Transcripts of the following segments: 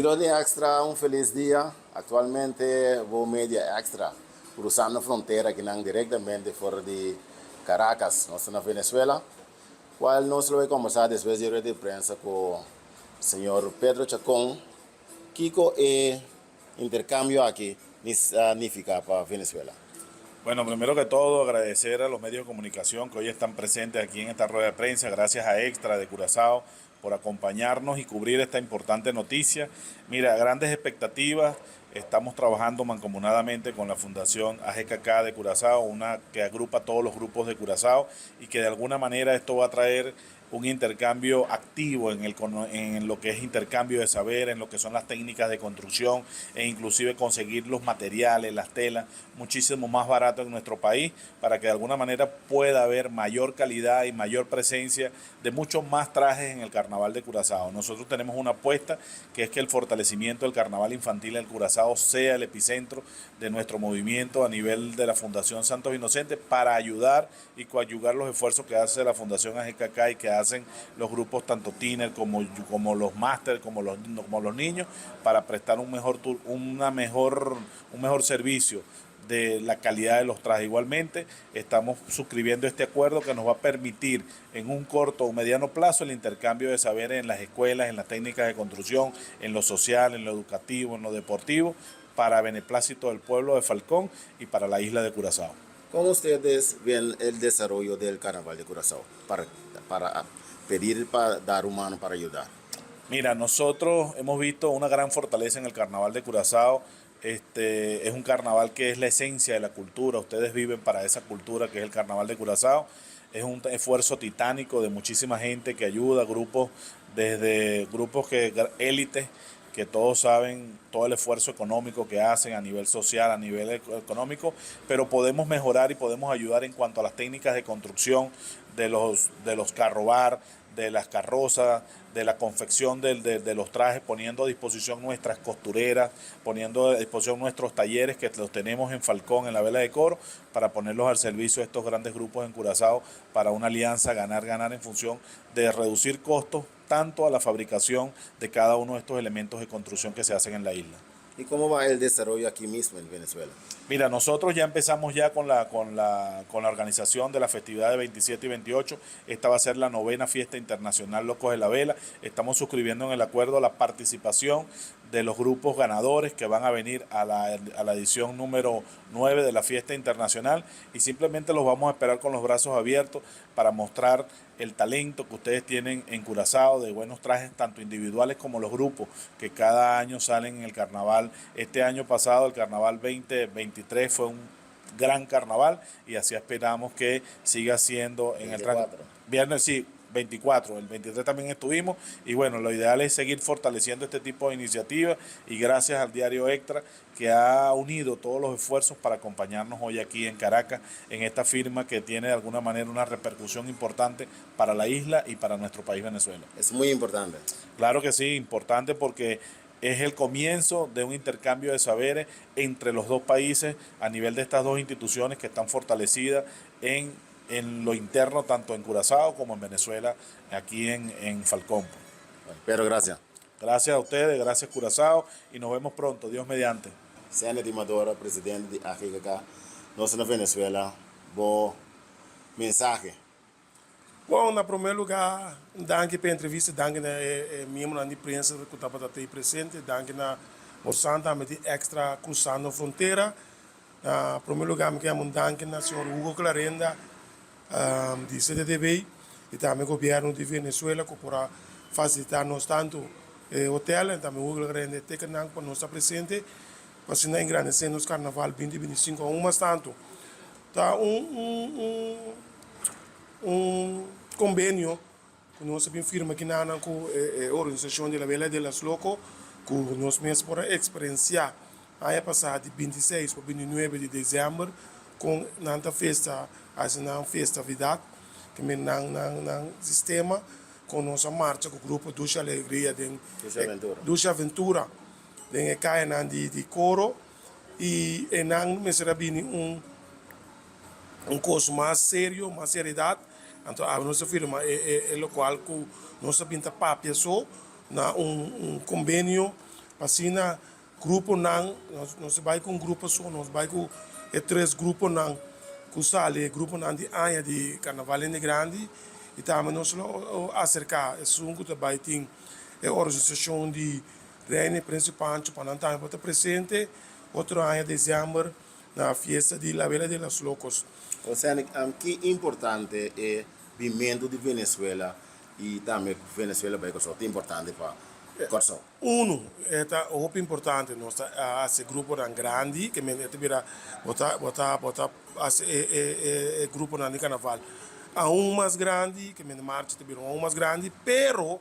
Siguidó di Extra, un felis dia. Aktualmente bo media Extra krusando frontera akinan direktamente for di Caracas. Nos ta na Venezuela, kual nos lo bai kombersá despues di e rueda di prensa ku señor Pedro Chacon. Kiko e interkambio aki nifiká pa Venezuela? Bueno, primero que todo agradecer a los medios de comunicación que hoy están presentes aquí en esta rueda de prensa, gracias a Extra de Curazao por acompañarnos y cubrir esta importante noticia. Mira, grandes expectativas, estamos trabajando mancomunadamente con la Fundación AGKK de Curazao, una que agrupa todos los grupos de Curazao y que de alguna manera esto va a traer un intercambio activo en, el, en lo que es intercambio de saber, en lo que son las técnicas de construcción e inclusive conseguir los materiales, las telas, muchísimo más barato en nuestro país para que de alguna manera pueda haber mayor calidad y mayor presencia de muchos más trajes en el Carnaval de Curazao. Nosotros tenemos una apuesta que es que el fortalecimiento del Carnaval Infantil en Curazao sea el epicentro de nuestro movimiento a nivel de la Fundación Santos Inocentes para ayudar y coadyuvar los esfuerzos que hace la Fundación AGKK y que hacen los grupos tanto Tiner como, como los máster, como los niños, para prestar un mejor, una mejor, un mejor servicio de la calidad de los trajes. Igualmente, estamos suscribiendo este acuerdo que nos va a permitir en un corto o mediano plazo el intercambio de saberes en las escuelas, en las técnicas de construcción, en lo social, en lo educativo, en lo deportivo, para beneplácito del pueblo de Falcón y para la isla de Curazao. ¿Cómo ustedes ven el desarrollo del Carnaval de Curazao para pedir, para dar un mano, para ayudar? Mira, nosotros hemos visto una gran fortaleza en el Carnaval de Curazao. Este es un carnaval que es la esencia de la cultura. Ustedes viven para esa cultura que es el Carnaval de Curazao. Es un esfuerzo titánico de muchísima gente que ayuda, grupos, desde grupos que élites que todos saben todo el esfuerzo económico que hacen a nivel social, a nivel económico, pero podemos mejorar y podemos ayudar en cuanto a las técnicas de construcción de los carrobar, de las carrozas, de la confección de los trajes, poniendo a disposición nuestras costureras, poniendo a disposición nuestros talleres que los tenemos en Falcón, en la Vela de Coro, para ponerlos al servicio de estos grandes grupos en Curazao para una alianza ganar-ganar en función de reducir costos tanto a la fabricación de cada uno de estos elementos de construcción que se hacen en la isla. ¿Y cómo va el desarrollo aquí mismo en Venezuela? Mira, nosotros ya empezamos ya con la organización de la festividad de 27 y 28. Esta va a ser la novena fiesta internacional Locos de la Vela. Estamos suscribiendo en el acuerdo la participación de los grupos ganadores que van a venir a la edición número 9 de la fiesta internacional y simplemente los vamos a esperar con los brazos abiertos para mostrar el talento que ustedes tienen en Curazao de buenos trajes tanto individuales como los grupos que cada año salen en el carnaval. Este año pasado, el carnaval 2023 fue un gran carnaval y así esperamos que siga siendo en el 24. Viernes, sí, 24, el 23 también estuvimos y bueno, lo ideal es seguir fortaleciendo este tipo de iniciativas y gracias al diario Extra que ha unido todos los esfuerzos para acompañarnos hoy aquí en Caracas en esta firma que tiene de alguna manera una repercusión importante para la isla y para nuestro país Venezuela. Es muy importante. Claro que sí, importante porque es el comienzo de un intercambio de saberes entre los dos países a nivel de estas dos instituciones que están fortalecidas en lo interno, tanto en Curazao como en Venezuela, aquí en Falcón. Bueno, pero gracias. Gracias a ustedes, gracias Curazao y nos vemos pronto, Dios mediante. Sandy Maduro, presidente di AGKK, nos na Venezuela, bo mensahe. Bon, na promé lugá, danki pa e entrevista, danki na miembro di prensa ku tabata presente, danki na Bosanta di Extra Cruzando Frontera. Na promé lugá, mi ke danki na señor Hugo Clarenda di CTTB i tambe gobièrnu di Venezuela ku por fasilitá nos tantu hotel i tambe Hugo Clarenda tekenan pa nos ta presente pa asina engrandesé nos karnaval 2025 aún mas tantu. Ta un konvenio ku nos a firma aki na ku e organisashon di La Vela de las Locos ku nos mes por eksperensiá aña pasá di 26 pa 29 di desèmber ku nan ta fiesta, hasi nan festividat, ku nan nan nan sistema ku nos a marcha ku grupo Dushi Alegria den Dushi Aventura. Dushi Aventura den kayanan di Coro i nan mester a bini un kos mas serio, mas seriedat. Anto, nos a firma e lokual ku nos a bin ta papia so na un konvenio. Pa asina gruponan, nos no bai ku un grupo so, nos bai ku e tres gruponan ku sali, e gruponan di aña di Karnaval Hende Grandi i tambe nos lo aserká esun ku ta bai tin e organisashon di Reina i Prinsipe Pancho pa nan tambe por ta presente otro aña desèmber na fiesta di La Vela de los Locos. Osenik, ki importante e bimentu di Venezuela i tambe Venezuela bai Kòrsou ta importante pa Kòrsou? Unu, e ta hopi importante nos ta hasi gruponan grandi, ke men e ta bira bo ta bo ta bo ta hasi e e e gruponan di karnaval aun mas grandi, ke men marcha ta bira aun mas grandi, pero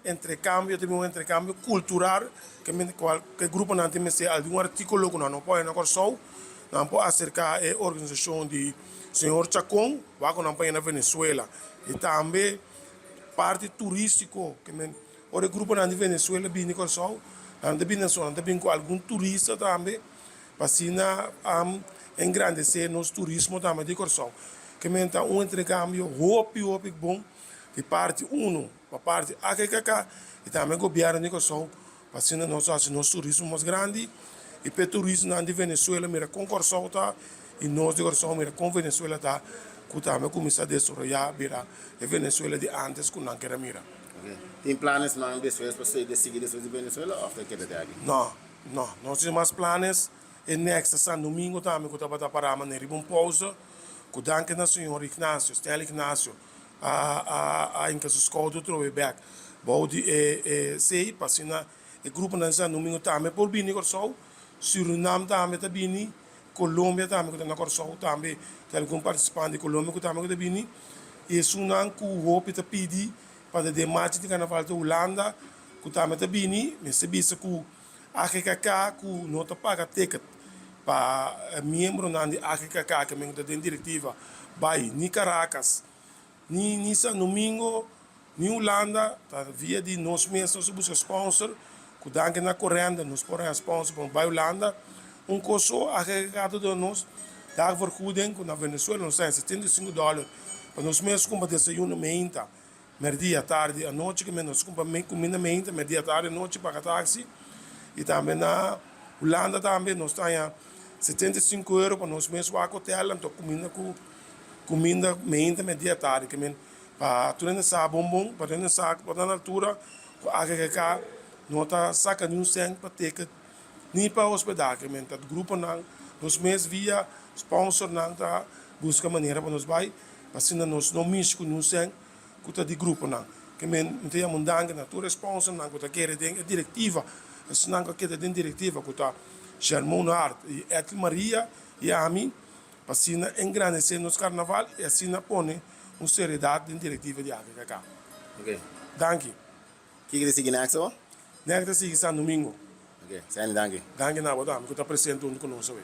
Entrecambio ta bin un entrecambio cultural ke men cual ke gruponan tin mester algun articulo cu nan no por haya na Corsou nan por acerca e organisacion di señor Chacon wak cu nan por haya na Venezuela y tambe parti turistico ke men ora e gruponan di Venezuela bini Corsou nan ta bini nan ta bin cu algun turista tambe pa asina engrandece nos turismo tambe di Corsou ke men ta un entrecambio hopi hopi bon di parti uno. Pa parti AKKK i tambe gobièrnu di Kòrsou pa asina nos hasi nos turismo mas grandi i pa e turismonan di Venezuela mira kon Kòrsou ta i nos di Kòrsou mira kon Venezuela ta ku tambe kuminsá desaroyá bira e Venezuela di ántes ku nan kere mira. Tin planesnan despues pa sigui despues di Venezuela òf ta keda te aki? No, no, no tin mas planes. E next ta San Domingo tambe ku tabata pará manera riba un pousa ku danki na señor Ignacio, Stanley Ignacio. A a hinka su skouder trobe bek bou di e e sei pa asina e gruponan di San Domingo tambe por bini Kòrsou. Surinam tambe ta bini, Colombia tambe ku ta na Kòrsou tambe tin algun partisipante di Colombia ku tambe ku ta bini. I esunnan ku hopi ta pidi pa ta den marcha di karnaval ta Hulanda ku tambe ta bini. Mester bisa ku AGKK ku no ta paga ticket pa miembronan di AGKK ke men ku ta den direktiva bai ni Caracas ni ni San Domingo ni Hulanda ta via di nos mes nos a buska sponsor ku danki na Corenda nos por haña sponsor pa bai Hulanda. Un kos so AGKK ta duna nos dagvergoeding ku na Venezuela nos ta haña 75 dòler pa nos mes kumpra desayuno meinta. Merdia, tardi, anochi ke men nos kumpra kuminda meinta, merdia, tardi, anochi paga taxi i tambe na Hulanda tambe nos ta haña 75 euro pa nos mes wak hotel anto kuminda ku kuminda meinta, merdia, tardi ke men pa tur hende sa bon bon pa tur hende sa ku ta na altura ku AKKK no ta saka niun sènt pa teken ni pa hospedahe ke men ta gruponan nos mes via sponsornan ta buska manera pa nos bai. Asina nos no mishi ku niun sèn ku ta di gruponan. Ke men mi ta yama un danki na tur e sponsornan ku ta kere den e direktiva, esnan ku a keda den direktiva ku ta Shermon Hart i Ethel Maria i ami, pa asina engrandesé nos karnaval i asina pone un seriedat den direktiva di AKKK. Danki. Kiko ta sigui next awo? Next ta sigui San Domingo. Ok, Sandy danki. Danki na bo tambe ku ta presente huntu ku nos awe.